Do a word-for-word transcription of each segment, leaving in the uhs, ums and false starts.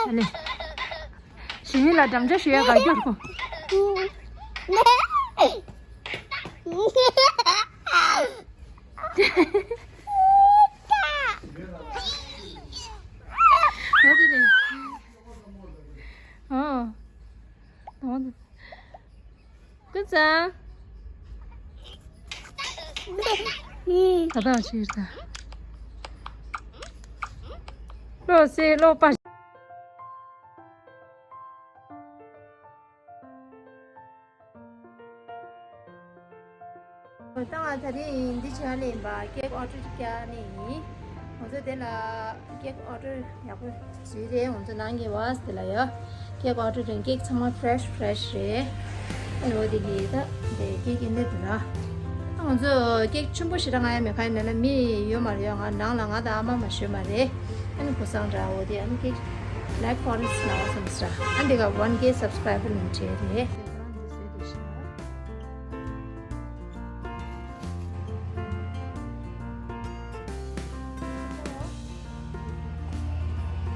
ཨ་ནི། ཞི་ཉི་ལ་འགྲམ་ལྕག་གཞུ་ཡ་ག་རྒྱུར་གོ། ཨོ་དེ་ནི། ཨོ། ཨོ་དེ། ཀུན་ཚང་། ད་ད་ཕྱིར་ད། ལོ་སེ་ལོ་པ། ད་ང་ད་རེས་འདི་བྱས་ལེན་པ་ཀེག་ཨོ་ཌར་བརྒྱབ་ནས་ཡིན། ང་ཚོ་དེ་ལ་ཀེག་ཨོ་ཌར་ཡག་པོ་བཟོས་རེད། ང་ཚོ་ནང་གི་ཝ་སི་དེ་ལ་ཡ་ཀེག་ཨོ་ཌར་དང་ཀེག་ཚང་མ་ཕེ་རེ་ཤི་ཕེ་རེ་ཤི་རེད། ཨ་ནི་འོ་དེ་གི་ད་དེ་ཀེག་ཡིན་ནི་དེ་ལ། ང་ཚོ་ཀེག་ཆེན་པོ་ཞེ་དྲག་ང་ཡ་མེད་ཁ་ཡིན་ན་ལ་མི་ཡོད་མ་རེད། ང་ནང་ལ་ང་དང་ཨ་མ་མ་ཞོན་མ་རེད། ཨ་ནི་ཁུ་སང་འདྲ་འོ་དེ་ཨ་ནི་ཀེག་Black Forest ལ་བསམ་ས། ཨ་འདི་ག་ཝན་ཀེ་སབ་སི་ཀ་རའི་བར་ལ་བྲེལ་རེད།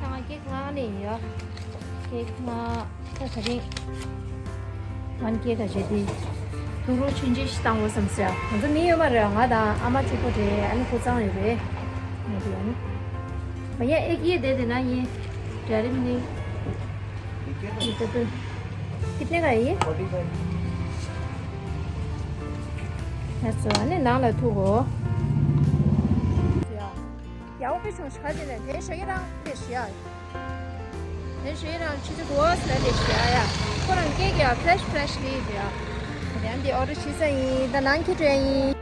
ང་ཀེག་ལྔ་ནས་ཡོད། ཀེག་ལྔ་ད་ད་རིང་ཝན་ཀེ་ག་བྱེད་དེ་ཐུག་རོགས་ཆུན་ཆེ་ཞིག་བཏང་བ་བསམ་ས། ང་ཚོ་མི་ཡོད་མ་རེད། ང་དང་ཨ་མ་གཅིག་པོ་རེད། ཨ་ནི་ཁུ་ཚང་ཡོད་རེད། ང་དེ་ཡང་། भैया एक ये दे देना। ये डेयरी मिल्क। ये तो कितने का है ये? Forty five. अच्छा, अने नाम ला तू हो। या, या वो भी सोच खा देना। दे शगे राम दे शिया। दे शगे राम चीज को स ले दे शिया या। कोरन के क्या फ्रेश फ्रेश ले दिया। ཡང་འདི་ཨོ་ཌར་བྱས་ས་ཡིན། ད་ནང་ཁྱེར་འགྲོ་ཡ་ཡིན།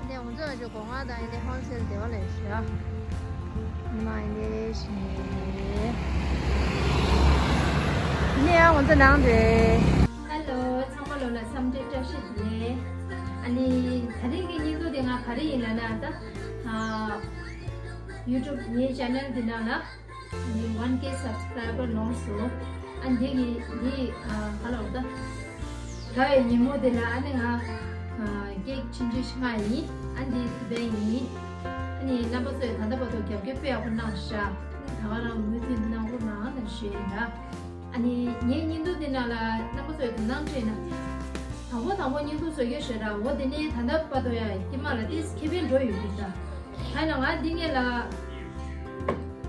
འདི་ང་ཚོ་ཨ་ཅོ་སྒོ་ང་དང་འདི་ཧོལ་སེལ་སྡེ་བ་ལས་ཤི་ཡ། མ་འདི་ཤི། འདི་ཡང་ང་ཚོ་ནང་རེད། ཧེ་ལོ། ཚང་མ་ལོ་ལ་འཚམས་འདྲི་བཀྲ་ཤིས་བདེ་ལེགས། ཨ་ནི་ད་རིང་གི་བརྙན་ཐུང་འདི་ང་ག་རེ་ཡིན་ལབ་ན། ད་ཡུ་ཊུབ་ངའི་ཅེ་ནལ་འདི་ནང་ལ། ཨ་ནི་ཝན་ཀེ་སབ་སི་ཀ་རའི་བར་ལོངས་སོང་། ཨ་འདི་གི་འདི་ཨ་ག་ལབ་ད། དགའ་བའི་ཉིན་མོ་དེ་ལ་ཨ་ནི་ང་ཨ་ཀེག་ཆུང་ཆུང་ཞིག་མངགས་ཡིན། ཨ་འདི་ཐུག་པ་ཡིན། ཨ་ནི་རྣམ་པ་ཚོས་ད་ལྟ་བར་དུ་རྒྱབ་སྐྱོར་དཔེ་ཡག་པོ་གནང་ཤག་ད་ག་རང་མུ་མཐུད་གནང་རོགས་གནང་ལབ་ཞུ་ཡིན་ད། ཨ་ནི་ངའི་བརྙན་ཐུང་དེ་ནང་ལ་རྣམ་པ་ཚོས་དོ་སྣང་སྤྲད་ན། དང་པོ་དང་པོ་བརྙན་ཐུང་བཟོ་རྒྱུ་ཞེ་དྲག་འོ་དེ་ནས་ད་ལྟ་བར་དུ་ཡང་ཀྱེ་མ་ལ་ཏིས་ཁེ་ཕན་འགྲོ་ཡོད་ཀྱི་ད། ཧ་ན་ང་འདི་ངེད་ལ་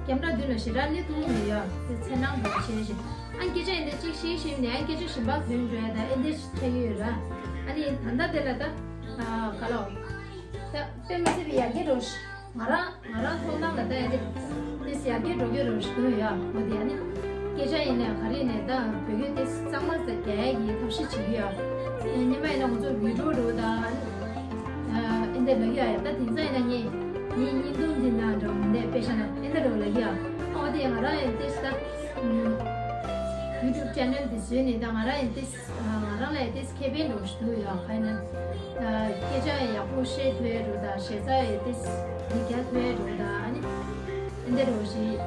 ཀེམ་ར་མདུན་ལ་ཞེ་དྲག་སླེབས་ཐུབ་མི་ཡོད་དེ་འཚེར་སྣང་འགྲོ་བྱས་ཤིང་། ཨ་སྐད་ཆ་ཡིན་དེ་གཅིག་བཤད་ཤེས་ནས་ཨ་སྐད་ཆ་གཞན་པ་བཟོས་འགྲོ་ཡ་ད་ཨེ་འདྲ་ཞིག་ཆགས་ཀྱི་ཡོད་ར། ཨ་ནི་ད་ལྟ་དེ་ལ་ད་ག་ལོ། ད་དཔེ་མ་སྲིད་པའི་ཡར་རྒྱས་འགྲོ་ཤི། ང་རང་ང་རང་མཐོང་སྣང་ལ་ད་ཡ་དེ་དེ་ཡར་རྒྱས་འགྲོ་གི་རེད་ཞུ་གི་ཡོད། འོ་དེ་ཡ་ནི་སྐད་ཆ་ཡིན་ནའི་ག་རེ་ཡིན་ནའི་ད་བོད་སྐད་དེ་གཙང་མ་ཟེར་རྒྱག་ཡ་གི་ཐབས་ཤེས་བྱེད་ཀྱི་ཡོད། ཉི་མ་ཡིན་ན་ང་ཚོ་བི་ཌིའོ་འགྲོ་ད་ཨེ་འདྲ་ལབ་ཀྱི་ཡོད། ད་དེང་སང་ཡིན་ན་ངས་ངའི་བརྙན་ཐུང་འདི་ནང་འགྲོ་འདི་དཔེ་ཆ་ན་ཨེ་འདྲ་འགྲོ་ལབ་ཀྱི་ཡོད། འོ་དེ་ང་རང་ཡང་དེ་ད་ཡུ་ཊུབ་ཅེ་ནལ་འདི་བཟོས་ནས་ད་ང་རང་ཡང་དེ། ང་རང་ལ་ཡང་ཏིས་ཁེ་ཕན་འགྲོ་ཞིག་འདུག་ཡ། ཁ་ན་སྐད་ཆ་ཡང་ཡག་པོ་བཤད་ཐུབ་ཡ་འགྲོ་ད་ཞེ་ས་ཡང་ཏིས་འདི་རྒྱག་ཐུབ་ཡ་འགྲོ་ད་ཨ་ནི་ཨེ་འདྲ་འགྲོ་ཞིག་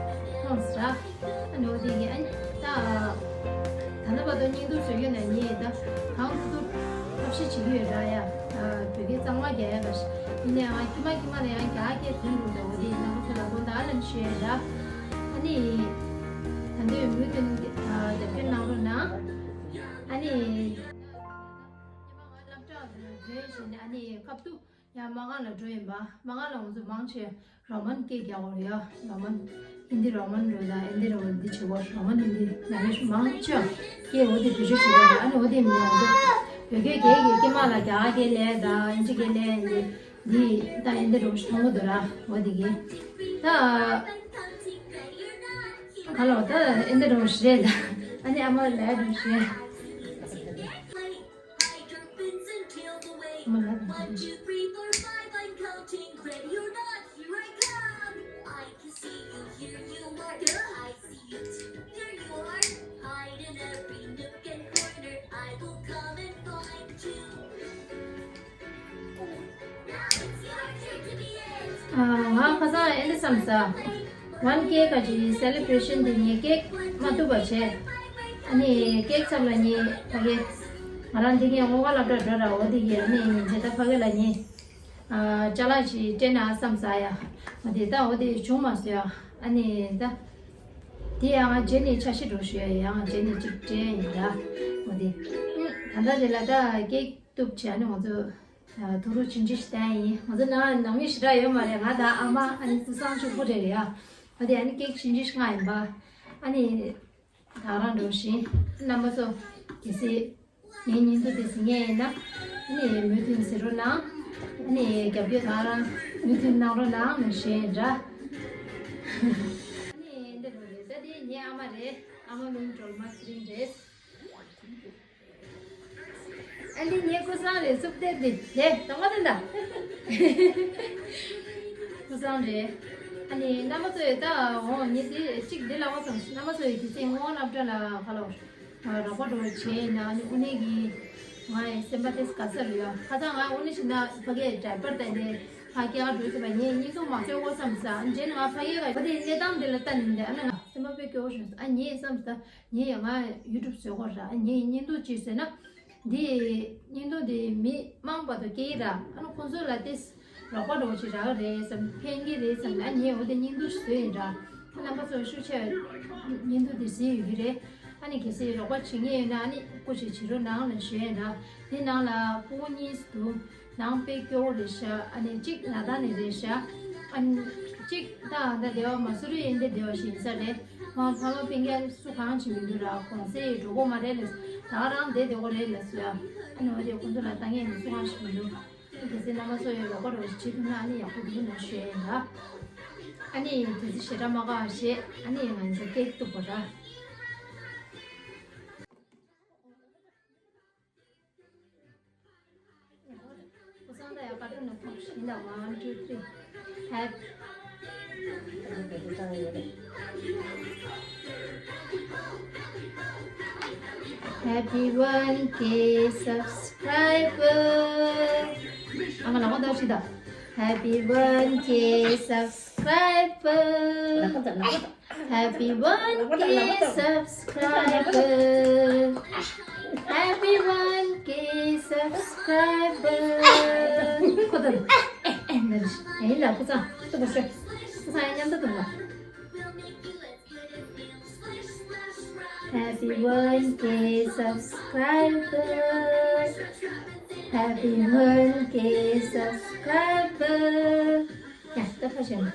མཐོང་ས་ར། ཨ་ནི་འོ་དེ་གི་ཨ་ནི་ད་ད་ནི་བར་དུ་བརྙན་ཐུང་བཟོ་རྒྱུ་ན་ངས་ད་གང་ཐུབ་ཐུབ་ཐབས་ཤེས་བྱེད་ཀྱི་ཡོད་ར་ཡ། བོད་སྐད་གཙང་མ་རྒྱག་ཡ་ག་ཞིག་ཡིན་ནའང་ཁྱི་མ་ཁྱི་མ་ལ་ཡང་རྒྱག་སྐད་ཐོན་འགྲོ་ད། འོ་དེ་ནང་ཚོ་ལ་དགོངས་དག་ལན་ཞུ་ཡ་ད། ཨ་ནི་ད་འདོད་མུས་དེ་རྒྱབ་སྐྱོར་གནང་རོགས་གནང་། ཨ་ནི། ཉི་མ་ང་སློབ་གྲྭ་འཛིན་བཞིན་ཨ་ནི་སྐབས་དུ་ཡང་མ་གང་ལ་འགྲོ་ཡིན་པ། མ་གང་ལ་ང་ཚོ་མང་ཆེ་རོ་མན་སྐད་རྒྱག་དགོས་རེད་ཡ། རོ་མན། ཧིན་དི་རོ་མན་རོ་ད་ཧིན་དི་རོ་མན་འདི་བྱེད་དགོས། རོ་མན་ཧིན་དི་ན་རེ་ཤུ་མང་ཆེ་སྐད་འོ་དེ་བེད་སྤྱོད་བྱེད་དགོས་རེད། ཨ་ནི་འོ་དེ་མི་ང་ཚོ་བོད་སྐད་རྒྱག་གི་ཀྱེ་མ་ལ་རྒྱ་གར་སྐད་ལས་ད་ཨིན་ཇི་སྐད་ལས་ཡིན་དེ་འདི་ད་ཧིན་དི་རོ་ཤི་མཐོང་གི་འདུག་ར། འོ་དེ་གི་ད་ག་ལོ་ད་ཧིན་དི་རོ་ཤི་རེད་ད། ཨ་ནི་ཨ་མ་ལ་རོ་ཤི་རེད། ང་ཁ་སང་ཨེ་འདི་བསམ་ས། ཝན་ཀེ་ག་ཅིག་སེ་ལེ་བྷ་རེ་ཤན་དེ་ངས་ཀེག་མ་བཏུབ་པ་བྱས། ཨ་ནི་ཀེག་ཚབ་ལ་ངས་ཕ་གི་ང་རང་འདི་ངས་སྔོ་ཁ་སློབ་གྲྭ་འགྲོ་ར། འོ་དེ་གི་ཨ་ནི་ངས་ཇེ་ད་ཕ་གི་ལ་ངས་ཅ་ལག་ཅིག་སྤྲད་ན་བསམ་ས་ཡ། འོ་དེ་ད་འོ་དེ་བྱུང་མ་སོང་ཡ། ཨ་ནི་ད་ དེ་ཡང་རྗེས་ནས་འཆར་གཞི་འགྲོ་ཞུ་ཡ་ཡང་རྗེས་ནས་གཅིག་སྤྲད་ཡིན་ད། འོ་དེ། ད་ལྟ་དེ་ལ་ད་ཀེག་གཏུབ་བྱས་ནས་ང་ཚོ་ཐུགས་རུ་ཆུང་ཆུང་ཞིག་བསྟན་ཡིན། ང་ཚོ་ནང་ནང་མི་ཞེ་དྲག་ཡོད་མ་རེད། ང་དང་ཨ་མ་ཨ་ནི་སྐུ་སྲུང་གཅིག་པུ་རེད་ཡ། འོ་དེ་ཨ་ནི་ཀེག་ཆུང་ཆུང་ཞིག་མངགས་ཡིན་པ། ཨ་ནི། ད་རང་འགྲོ་བཞིན། རྣམ་པ་ཚོ། གལ་སྲིད། ངའི་བརྙན་ཐུང་དེ་གཟིགས་མཁན་ཡིན་ན། ཨ་ནི་མོས་མཐུན་བྱེད་རོགས་གནང་། ཨ་ནི་རྒྱབ་སྐྱོར་དང་རང་མོས་མཐུན་གནང་རོགས་གནང་ཞེས་འདྲ། ཨ་ནི་འདི་རུ་རེད། ད་དེ་ངའི་ཨ་མ་རེད། ཨ་མ་མིང་སྒྲོལ་མ་ཚེ་རིང་རེད། ཨ་ནི་ངའི་སྐུ་སྲུང་རེད། སུབ་ཏེ་དེ་དེ་དང་པོ་དེ་འདྲ། སྐུ་སྲུང་རེད། ཨ་ནི་རྣམ་པ་ཚོ་ཡོད་ད། འོ་ངས་དེ་གཅིག་འདི་ལབ་པ་སོང་། རྣམ་པ་ཚོ་ཡོད་དུས་ཚེ་སྔོན་སློབ་གྲྭ་ལ་ཁ་ལོ། རོགས་པ་འགྲོ་བྱས་ཡིན་ན་ཨ་ནི་དངོས་གནས་ཀྱི་ང་ཡི་སེམས་པ་དེ་དགའ་ས་རེད་ཡ། ཁ་སང་ང་དངོས་གནས་བྱས་ན་ཕ་གིའི་ཌའི་པར་བཏང་ནས་ཕ་གིར་འགྲོ་ཟེར་བ་ངས་བརྙན་ཐུང་མ་བཟོ་དགོས་བསམ་ས། ཨ་ནི་རྗེས་ནས་ང་ཕ་གིར་ག་བ་དེ་གནས་སྟངས་དེ་ལ་ལྟ་ནས་འདི་ཨ་ནི་ང་སེམས་པ་དཔེ་སྐྱོ་བོ་བྱུང་སོང་། ཨ་ངས་བསམ་ས་ངས་ཡང་ང་ཡུ་ཊུབ་བཟོ་དགོས་ར། ཨ་ངས་བརྙན་ཐུང་ཅིག་བཟོས་ན་འདི་བརྙན་ཐུང་དེ་མི་མང་བར་དུ་སྐྱེལ་གྱི་ར། ཨ་ནི་ཁོང་ཚོ་ལ་དེ། རོགས་པ་འགྲོ་ཅིག་རག་རེད་བསམ། ཕན་གྱི་རེད་བསམ་ན་ངས་འོ་དེ་བརྙན་ཐུང་ཞིག་བཟོས་ཡིན་འདྲ། རྣམ་པ་ཚོ་ཤུགས་ཆེ་བརྙན་ཐུང་དེ་གཟིགས་ཡོད་ཀྱི་རེད། ཨ་ནི་གལ་སྲིད་རོགས་པ་བྱེད་མཁན་ཡོད་ན་ཨ་ནི་སྐུ་མཁྱེན་བྱེད་རོགས་གནང་ལ་ཞུ་ཡིན་འདྲ། དེ་ནང་ལ་སྤུ་གུ་གཉིས་འདུག་ནང་དཔེ་སྐྱོ་བོ་རེད་ཤག་ཨ་ནི་གཅིག་ལ་དྭགས་ནས་རེད་ཤག་ཨ་ནི་གཅིག་ད་ད་སྡེ་བ་མ་སུ་རི་ཡན་དེ་སྡེ་བ་ཞིག་ཡིན་ས་རེད། ང་ཕ་མ་སྤུན་ཀྱག་སུ་གང་བྱེད་མི་འདུག་ར། གོང་ཚད་འགྲོ་གི་མ་རེད་ལབ། ད་རང་བསྡད་བསྡད་དགོས་རེད་ལབ་སོང་ཡ། ཨ་ནི་འོ་དེ་ཁོང་ཚོ་ལ་ལྟ་མཁན་ནི་སུ་གང་བྱེད་མི་འདུག་གལ་སྲིད་རྣམ་པ་ཚོ་ཡོད་རོགས་པ་རོགས་བྱེད་ཐུབ་ན་ཨ་ནི་ཡག་པོ་འདུག་ན་ཞུ་ཡ་ཡིན་ལ། ཨ་ནི་དུས་ཚོད་ཞེ་དྲག་མ་བཀག་བྱས་ཨ་ནི་ང་ཚོ་ཀེག་གཏུབ་པ་ར། སྐུ་སྲུང་ད་ཡ་ཀར་ཊུན་ནང་ཐོག་ཤིང་ད། One, two, three. Happy Happy one K subscriber. ཨ་མ་ལ་ཧོ་ད་ཤི་ད། Happy one K subscriber. Happy one K subscriber. Happy one K subscriber. ཁོ་ད་ཨེ་ཨེ་ན་རི་ཨེ་ལ་ཁོ་ཚང་ཏུ་བ་ཤོ་ཁོ་ཚང་ཡ་མཉམ་དུ་དུ་བ། Happy one K subscriber. Happy one K subscriber. ཡ་ད་ཕ་ཤན།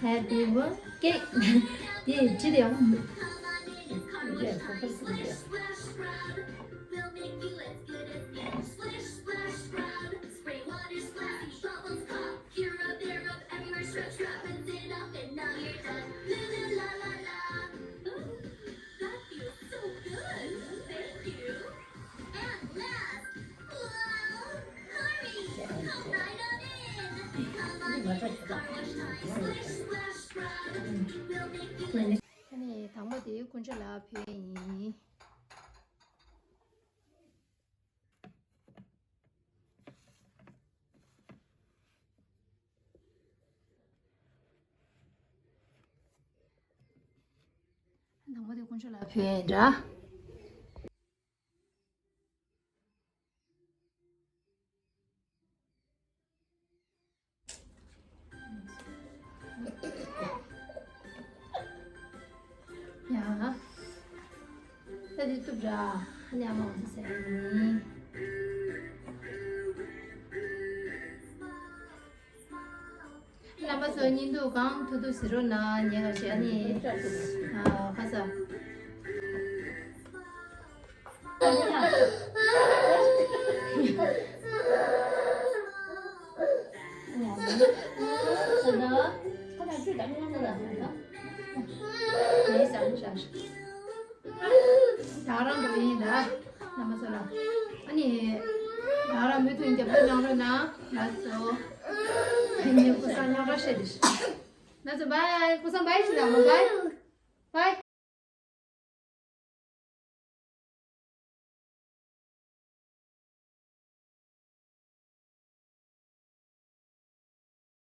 Happy one K. དེ་ཅི་དེ་ཡང་། ཨ་ནི་དང་པོ་དེ་དཀོན་མཆོག་ལ་ཕུལ་ཡ་ཡིན། དང་པོ་དེ་དཀོན་མཆོག་ལ་ཕུལ་ཡ་ཡིན་འདྲ། ཡ། ད་དེ་བཏུབ་ར། ཨ་ནི་ཨ་མ་འོང་ཟེར་ཡིན། རྣམ་པ་ཚོ་བརྙན་ཐུང་གང་ཐུབ་ཐུབ་གཟིགས་རོགས་གནང་། ཉེ་བ་ཞིག་ཨ་ནི་ཨ་ཁ་ས། ད་རང་འགྲོ་ཡིན་ད། རྣམ་པ་ཚོ་ལ། ཨ་ནི། ད་རང་མུ་མཐུད་རྒྱབ་སྐྱོར་གནང་རོགས་གནང་། ལགས་སོ། ཨ་ནི་སྐུ་སྲུང་རྙོག་དྲ་བཤད་དེ། ལགས་སོ་བའི། སྐུ་སྲུང་བའི་ཞིག་ལ་མོ་བའི། བའི།